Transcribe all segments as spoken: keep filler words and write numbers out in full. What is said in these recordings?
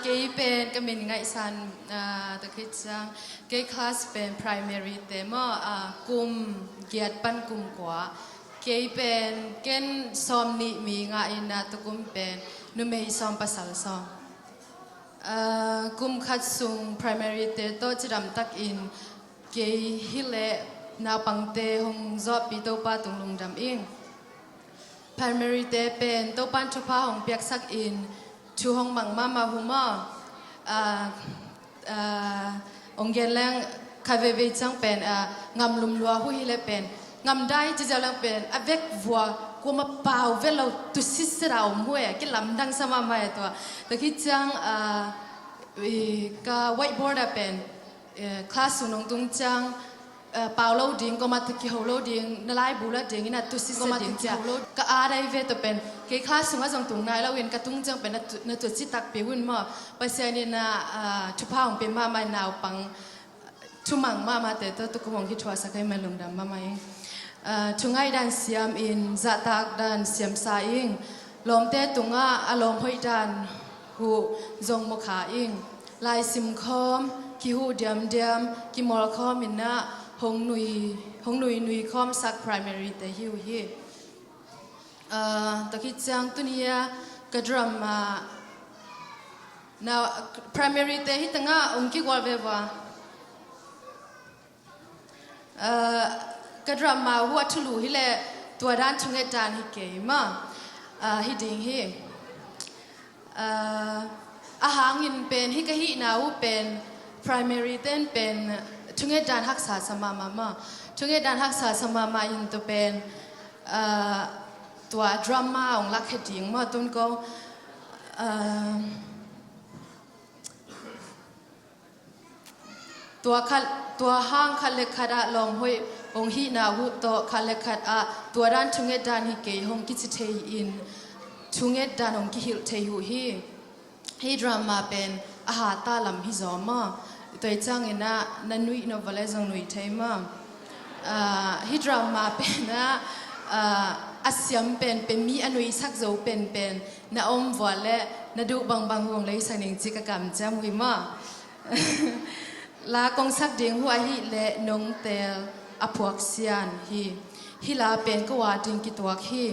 Kei pen ka min Ngaihsan, ah, tua khit ciang kei class pen primary te maw, ah, kum giat pan kum kua. Kei pen ken sawm nih mi ngah in ah, tukum pen numei sawm pasal sawm. Ah, kum khat sung primary te tawh cidam takin kei hi leh naupangte hong zawhpih Topa tung lungdam ing. Primary te pen Topan thupha hong piaksak in thu hong mang mahmah uh maw. Ah, ah, hong gen leng khat veivei ciang pen, ah, ngam lum lua uh hi leh pen ngam dai ci ziau leng pen a vek vua kuama pau vet lo tu sitset a om uh e, kilamdang sa mahmah e tua. Tua khit ciang, ah, i, ka whiteboard ah pen, eh, class sung hong tung ciang, eh, pau lo ding, kuama tawh kiho lo ding, na laibu la ding in ah tu sitset ding cia. Ka aa dai ve tua pen kei class sungah zong tung nai lo in ka tung ciang pen na tu, na tu ci takpi un maw. Pasian in ah, ah, thupha hong pia mahmah in naupang thumang mahmahte tawh tukum hong kithuahsak ahih man lungdam mahmah ing. Ah, thu ngaih dan siam in, zahtak dan siamsa ing. Lawmte tungah a lawm hoih dan huh zong mukha ing. Laisim khawm, kihuh diamdiam, kimawl khawm in ah hong nui, hong nui nui khawmsak primary te hi uh hi. Ah, tua khit ciang tuni a ka drama, na primary te hi tengah hong kigual ve vua. Ah, ka drama uh a thulu hi leh tua dan thunget dan hi kei maw. Ah, hi ding hi. Ah, a hangin pen hih ka hihna uh pen primary ten pen thunget dan haksa sa mahmah maw. Thunget dan haksa sa mahmah in tua pen, ah, tua drama hong lakkhia ding maw tun ko. Ah, tua khat, tua hang khat le khat ah lawm hoih hong hihna uh tawh khat le khat ah tua dan thunget dan hi kei hong kici thei in thunget dan hong kihilh thei uh hi. Hih drama pen a hata lam hi zaw maw. Tua ciangin ah na nuih nop vua leh zong nuih thei maw. Ah, hih drama pen ah, ah, a siam penpen, mi a nuihsak zo penpen na om vua leh na duh bangbang hong leisak ning ci ka kamciam uh hi maw. La kong sak ding uh ahih leh Nong Teel a Phuak Sian hi. Hih la pen ka ua ding kituak hi.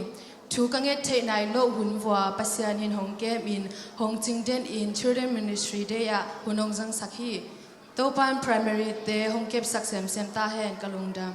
Thu ka nget theih nai loh hun vua Pasian in hong kem in, hong cingden in Children Ministry Day ah hun hong zangsak hi. Topan primary te hong kepsak semsem ta hen, ka lungdam.